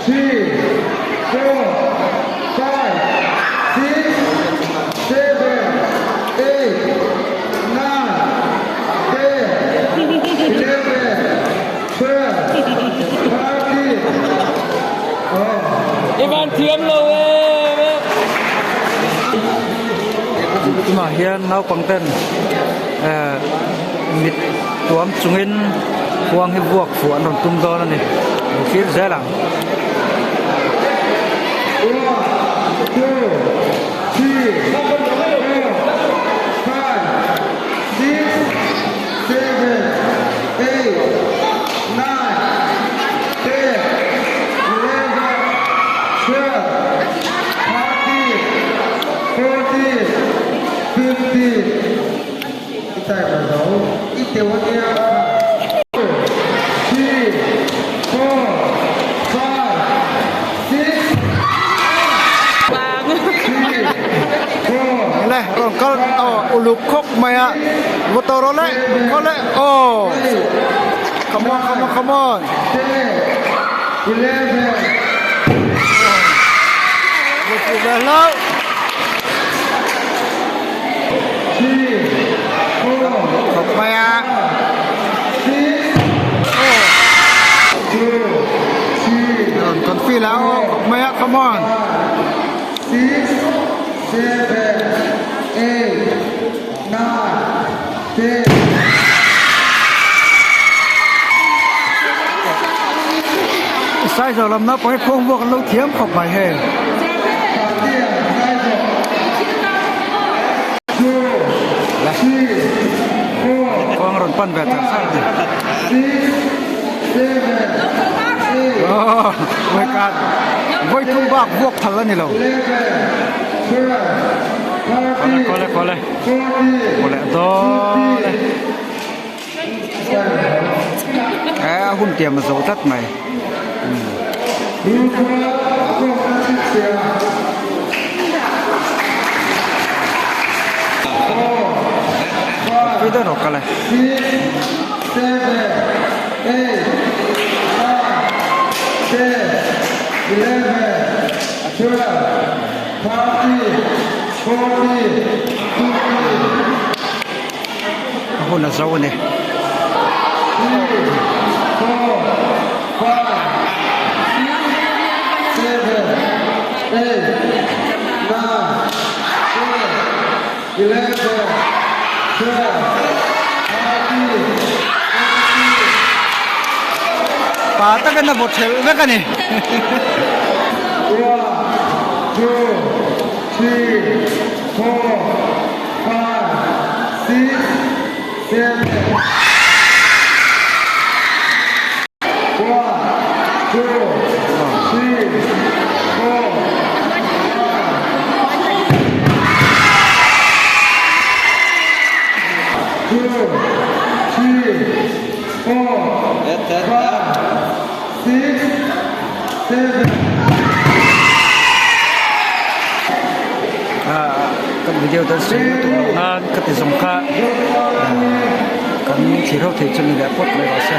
Three, four, five, six, seven, eight, nine, ten, 11, 12, 13, oh. I van thiam lo e. Tunah hian naupang ten eh mit tuam chungin khuang hi vuak fuh an rawn tum dawn a ni lo thlir zel ang. One, two, three, four, five, six, seven, eight, nine, ten, 11, 12, 13, 14, 15. I time a zo. I teu a nia. Two, three, four, five, six, three, four. Le rawn kal aw uluk khawp mai a motor aw le khaw le aw come on come on come on. Ten, 11. Vuak ve hlauh. Three, four, Khawp mai a. six, two, three, Rawn confi la aw khawp mai a come on. Six, seven, eight, nine, ten. Saizawh lam naupang hi khuang vuak an lo thiam khawp mai hei. Two, three, four, Khuang rawn pan ve char char a ni. six, seven, eight, Aww vawikat vawithum bak vuak phal a ni lo. 11, 12, 13, Kawle kawle 14, kawle dawn e. Eh a hun tiam a zo tlat mai. Pui dawn rawh kal e. Six, seven, eight, nine, ten, 11, 12, 13, 14, 15. A hun a zo a ni. Three, four, five, six, seven, eight, nine, ten, 11, 12, 13, 14. Pa takin a vaw thelh vek a ni. One, two, three, four, five, six, seven. One, two, three, four, five. Two, three, four, five, six, seven. Kan video tan sei lutuk loh nan ka ti zawng kha kan thlir ho thei chu ni leh pawt mai rawh se.